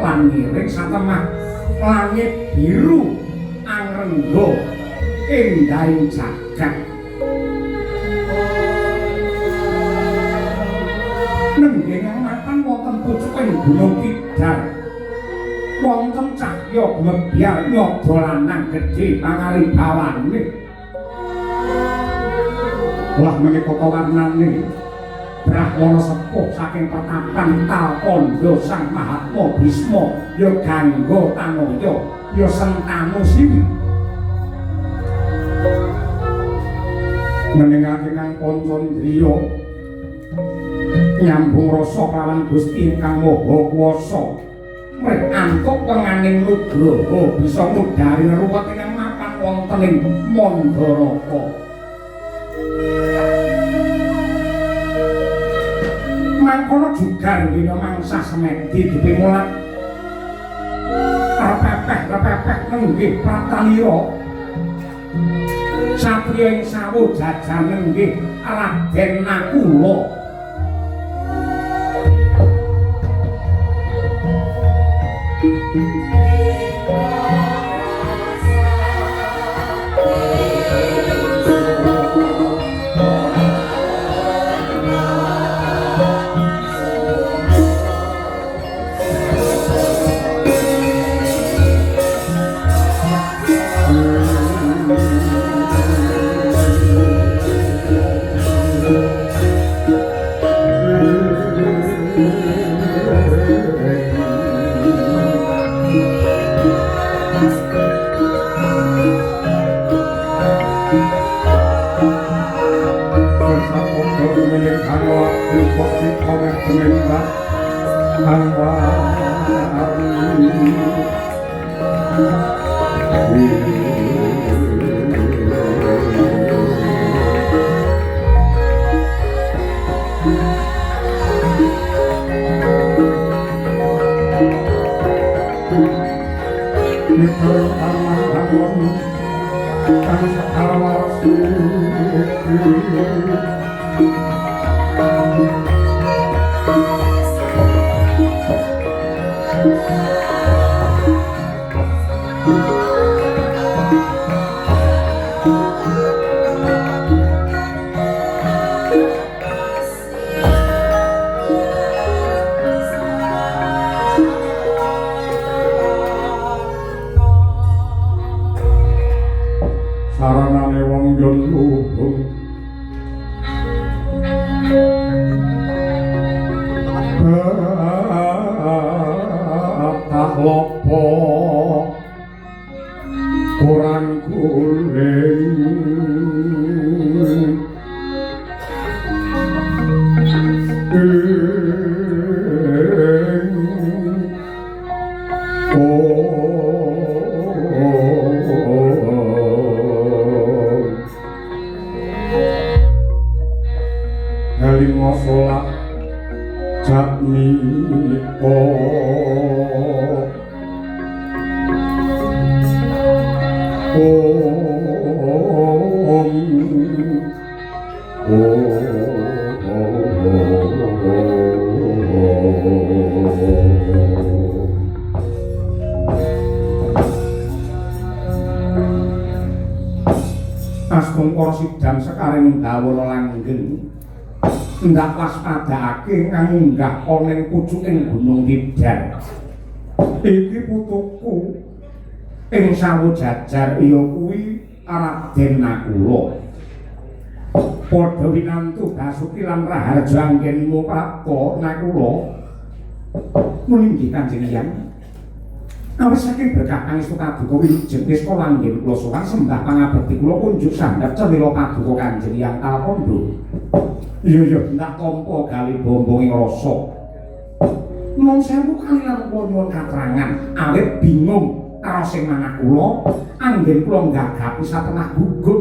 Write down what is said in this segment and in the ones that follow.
lan ngiring satemah langit biru angrengga endahing jagat. Nenggih mapan wonten pucuking Gunung Tidar. Wonten cahya glebyar nyada lanang gedhe pangaribawane. Wah menika warnane Brahmana sepuh saking pertapan Talpandha Sang Mahatma Bisma ya Gangga Tanaya ya Sentanu Siwi. Menengake kang pancandriya nyambung rasa kelawan Gusti ingkang Maha Kuwasa mrih antuk wenganing nugraha bisa ngudari ruwet ingkang mapan wonten ing Mandaraka. Mangkono jugar dina mangsah semedi dipimulat repepeh-repepeh nenggih pratanira satriya ing sawu jajan nenggih Raden Nakula. Saranane wong yen luhung tak lopo kurang guling Lima sholat jatmiko om om Astungkara sidang sekaring dawana langgeng ndak waspadakake ngunggah ana ing pucuking Gunung Tidar. Iki putuku ing sawu jajar ya kuwi Raden Nakula. Padha winantu Basuki lan Raharja anggenmu prapta Nakula. Mulinggih Kanjeng Hyang. Awit saking berkah pangestu paduka wilujeng nista langgen kula sowan sembah pangabekti kula kunjuk sandhap cendela paduka Kanjeng Hyang Talpandha. Iya iya ndak tampa gawe bombong ing rasa. Nuwun sewu kaliyan kula nyuwun katrangan awit bingung karo sing manah kula anggen kula nggagapi satemah gugup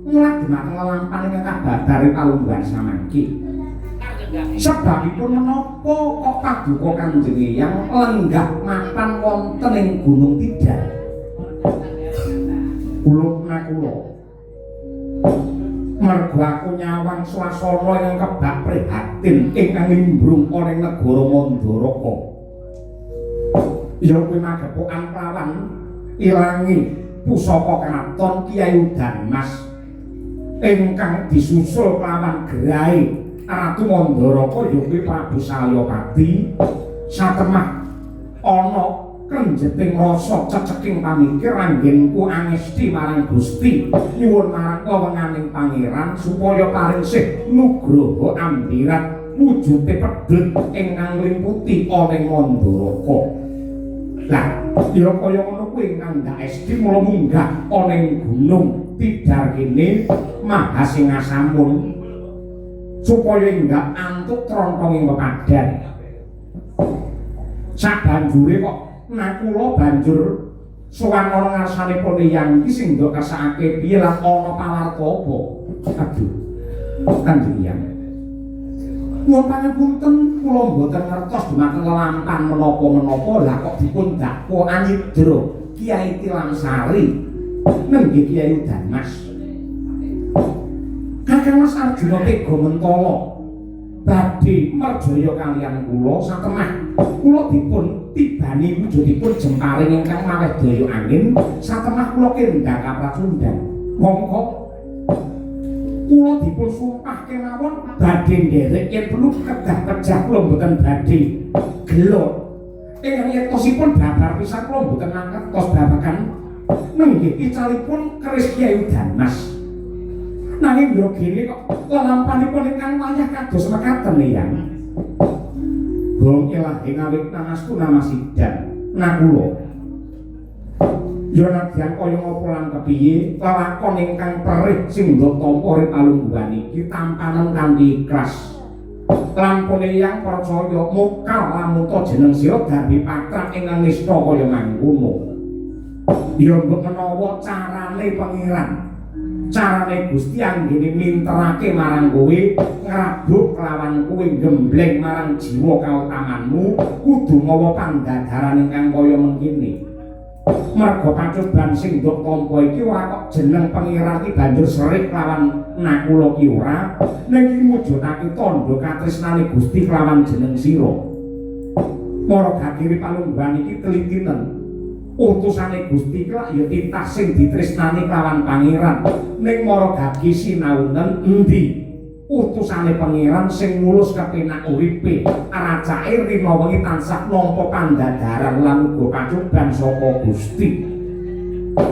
mulat dumateng lelampahan ingkang kabadar palungguhan samangke. Sebabipun menapa kok paduka Kanjeng Hyang lenggah mapan wonten ing Gunung Tidar? Kula Nakula mergo aku nyawang swasana ingkang kebak prihatin ingkang nimbrung ana ing negara Mandaraka. Ya kuwi magepokan kelawan ilangi pusaka kraton Kyai Udanmas ingkang disusul kelawan grahe Ratu Mandaraka ya kuwi Prabu Salyapati. Satemah ana krenjeting rasa ceceking pamikir anggenku angesti marang Gusti nyuwun marang wewenganing pangeran supaya paring sih nugroho ambirat wujute pedhut ingkang nglimputi ana ing Mandaraka. Lah, ya kaya ngono kuwi ingkang ndak esti mula munggah ana ing gunung Tidar kene Mahasingasamun supaya enggak antuk trontong ing pepadhan. Sabanjure kok nakula banjur sowan ana ngarsanipun Eyang iki sing ndok kersakake piye lan ana pawarta apa? Aduh. Kanjeng Eyang. Nyuwun pangapunten kula mboten ngertos dumateng lelampan menapa-menapa lah kok dipun dakwa anyidra Kyai Tilamsari nenggih Kyai Udanmas. Kakang Mas Arjuna Tega Mentala badhe merjaya kaliyan kula satemah kula dipun tibani wujudipun jemparing ingkang maweh daya angin satemah kula kendhang kapracundhan. Mongko kula dipun sumpah kemawon badhe nderek yen perlu kedah pejah kula mboten badhe gelo. Ingkang yektosipun babar pisan kula mboten mangertos babagan nenggih icalipun keris Kyai Udanmas. Nanging grogene kok lelampanipun ingkang wayah kados mekaten Eyang. Bong ilahi ngawit namastu namasidan nakula. Ya nadyan kaya ngapa lan kepiye lelakon ingkang perih sing ndok tampa ring palungguhan iki tampanen kanthi ikhlas. Lampun Eyang percaya mokal lamun ta jeneng sira darbi patrap ingkang nista kaya mangkono. Ya mbok menawa carane pangeran, carane Gusti anggene minterake marang kowe, ngrabuk kelawan kowe, gembleng marang jiwa kautamanmu, kudu mawa pandadaran ingkang kaya mengkene. Merga pacoban sing ndok tampa iki ora kok jeneng pangeran iki banjur serik kelawan nakula ki ora, ning iki mujudake tandha katresnane Gusti kelawan jeneng sira. Para gagiri palungguhan iki telitinen. Utusane Gusti ki lak ya titah sing ditresnani kelawan pangeran, ning mara gagi sinaunen endi utusane pangeran sing mulus kepenak uripe, racake rina wengi tansah nampa pandadaran lan uga pacoban saka Gusti.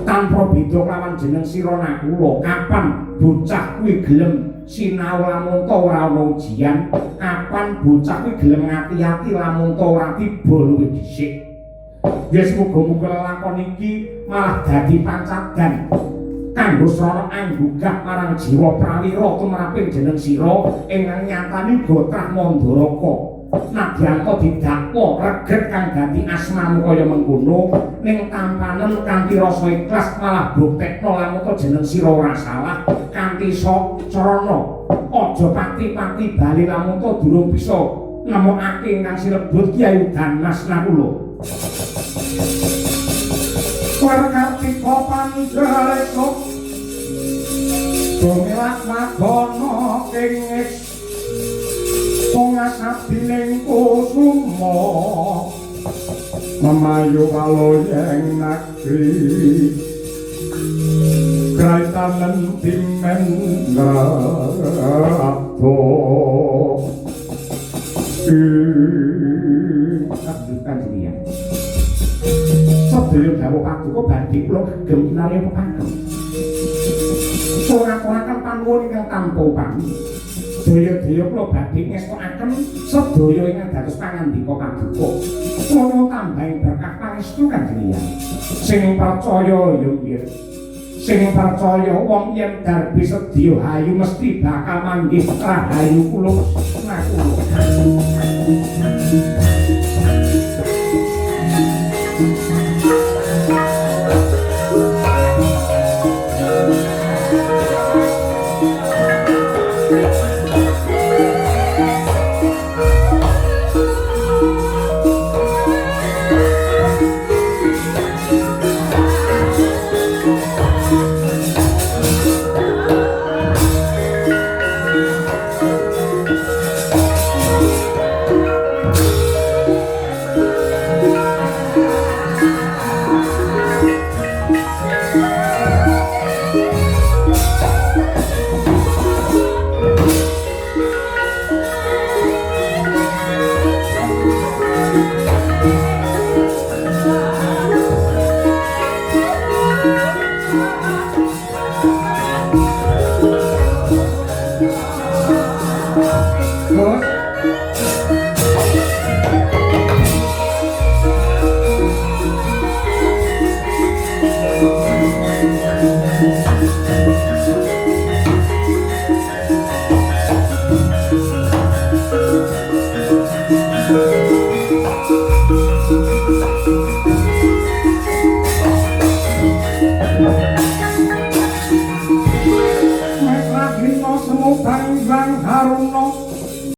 Tanpa beda kelawan jeneng sira nakula, kapan bocah kuwi gelem sinau lamun ta ora ana ujian, kapan bocah kuwi gelem ngati-ati lamun ta ora tiba luwih dhisik. Ya semoga-moga lelakon iki malah dadi pancadan kanggo srana anggugah marang jiwa prawira tumraping jeneng sira ingkang nyatane uga trah Mandaraka. Nadyan ta didakwa reget kang dadi asmamu kaya mengkono, ning tampanen kanthi rasa ikhlas malah buktekno lamun ta jeneng sira ora salah kanthi srana. Aja pati-pati bali lamun ta durung bisa nemokake ingkang sinebut Kyai Udanmas nakula. Kartika panjaleka Gumelak magono kengis Pungasadining kusuma Memayu waloyeng nagri Kraitanen timen ngado. Kanjeng Sedaya dawuh paduka badhe kula gegem kinarya pepangken. Kula ngaturaken panuwun ingkang tanpa upami. Daya-daya kula badhe ngestokaken sedaya ingkang dados pangandika paduka. Kula nyuwun tambahing berkah pangestu Kanjeng Eyang. Sing percaya ya nggih. Sing percaya wong yen darbi sedya hayu mesti bakal manggih rahayu kula nakula.